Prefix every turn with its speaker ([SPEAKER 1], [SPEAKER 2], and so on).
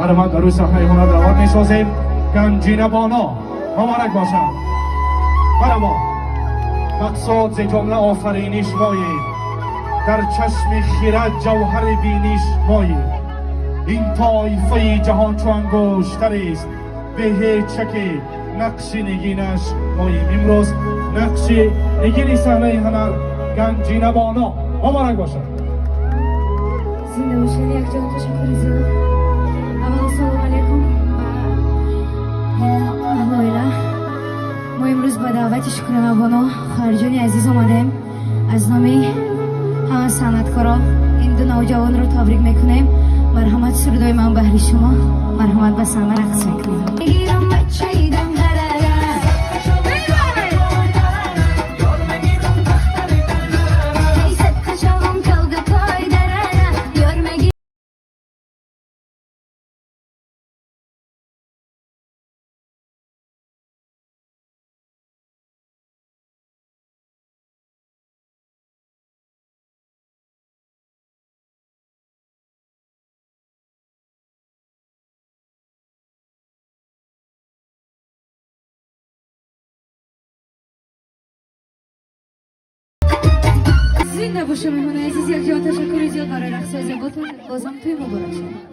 [SPEAKER 1] Барои дар рӯи саҳнаи ҳунар даъват месозем. Ганҷина Боно, муборак бошад. Барамо мақсад зи ҷумла офариниш моем, дар чашми хирад ҷавҳари биниш моем. Ин тоифаи ҷаҳон чу ангуштарест, бе ҳеҷ шаке нақши нигинаш моем. Имрӯз нақши нигини саҳнаи ҳунар Ганҷина Боно, муборак бошад.
[SPEAKER 2] Зинда бошед, якҷон, ташаккури зиёд. Аввал ассалому алайкум ба аҳли оила. Мо имрӯз ба даъвати Шукрона Боно, хоҳарҷони азиз, омадем. Аз номи ҳама санъаткоро ин ду навҷавонро табрик мекунем. Марҳамат, сурудои ман баҳри шумо. Марҳамат, ба саҳна, рақс мекунем. Мегирам бачаи дангарара. Эй, садқа шавам калгакой дарара. Ёр меги. Зинда боша, меҳмонои азиз, якҷон, ташаккури зиёд барои рақсҳои зеботон. Бозам тӯй муборак шавад.